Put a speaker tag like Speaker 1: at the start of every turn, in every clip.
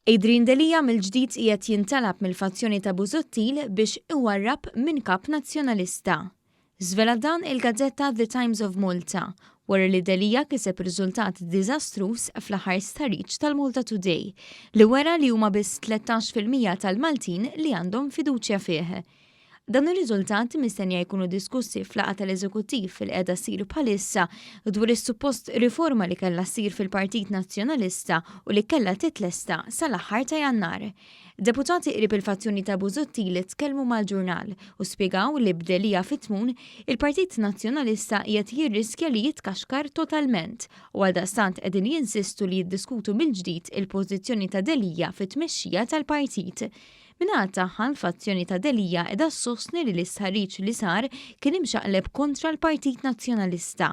Speaker 1: Adrian Delia mill-ġdid qiegħed jintalab mill-fazzjoni ta' Busuttil biex iwarrab minn Kap Nazzjonalista. Żvelat dan il-gazzetta The Times of Malta wara li Delia kiseb riżultat diżastruż fl-aħħar stħarriġ tal-Malta Today li wera li huma biss 13% tal-Maltin li għandhom fiduċja fih. Dawn ir-riżultati mistennija jkunu diskussi f'laqgħa tal-Eżekuttiv li qiegħda ssir bħalissa dwar is-suppost riforma li kellha ssir fil-Partit Nazzjonalista u li kellha titlesta sal-aħħar ta' Jannar. Deputati qrib il-fazzjoni ta' Busuttil tkellmu mal-ġurnal u spjegaw li b'Delia fit-tmun, il-Partit Nazzjonalista qiegħed jirriskja li jitkaxkar totalment u għaldaqstant qegħdin jinsistu li jiddiskutu mill-ġdid il-pożizzjoni ta' Delia fit-tmexxija tal-partit. Min-naħa tagħha l-fazzjoni ta' Delia qiegħda ssostni li l-istħarriġ li sar kien imxaqleb kontra l-Partit Nazzjonalista.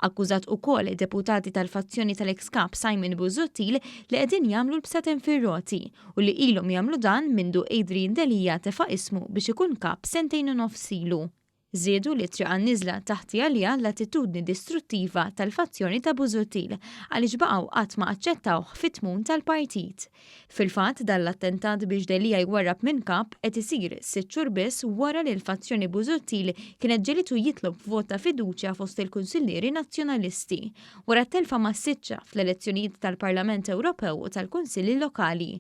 Speaker 1: Akkużat ukoll deputati tal-fazzjoni tal-eks Kap Simon Busuttil li qegħdin jagħmlu l-bsaten fir-roti u li ilhom jagħmlu dan mindu Adrian Delia tefa' ismu biex ikun Kap sentejn u nofs ilu. Żiedu li t-triq għan-niżla taħti għaliha l-attitudni distruttiva tal-fazzjoni ta' Busuttil għaliex baqgħu qatt ma aċċettawh fit-tmun tal-partit. Fil-fatt, dan l-attentat biex Delia jwarrab minn Kap qed isir sitt xhur biss wara li l-fazzjoni Busuttil kienet ġegħlitu jitlob vot ta' fiduċja fost il-kunsillieri Nazzjonalisti wara t-telfa massiċċa fl-elezzjonijiet tal-Parlament Ewropew u tal-Kunsilli Lokali.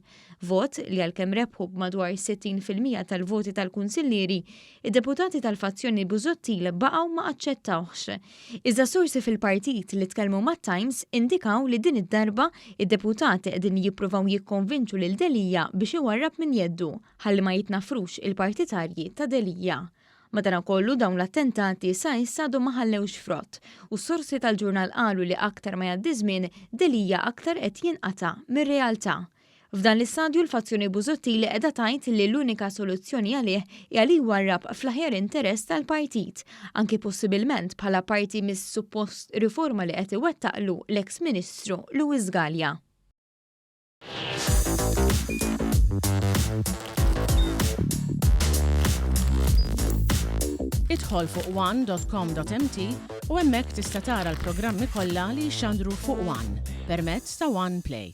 Speaker 1: Vot li għalkemm rebħu b'madwar 60% tal-voti tal-kunsillieri, id-deputati tal-fazzjoni Busuttil baqgħu ma aċċettawhx. Iżda sorsi fil-partit li tkellmu mat-Times indikaw li din id-darba id-deputati qegħdin jippruvaw jikkonvinċu lil Delia biex iwarrab minn jeddu ħalli ma jitnaffrux il-partitarji ta' Delia. Madanakollu dawn l-attentati sa issa għadhom ma ħallewx frott u s-sorsi tal-ġurnal qalu li aktar ma jgħaddi żmien Delia aktar qed jinqata' mir-realtà. F'dan l-istadju l-fazzjoni Busuttil qiegħda tgħid li l-unika soluzzjoni għalih hija li jwarrab fl-aħjar interess tal-partit, anki possibilment bħala parti mis-suppost riforma li qed iwettaqlu l-eks Ministru Louis Galea.
Speaker 2: Idħol fuq one.com.mt u hemmhekk tista' tara l-programmi kollha li jixxandru fuq One permezz ta' One Play.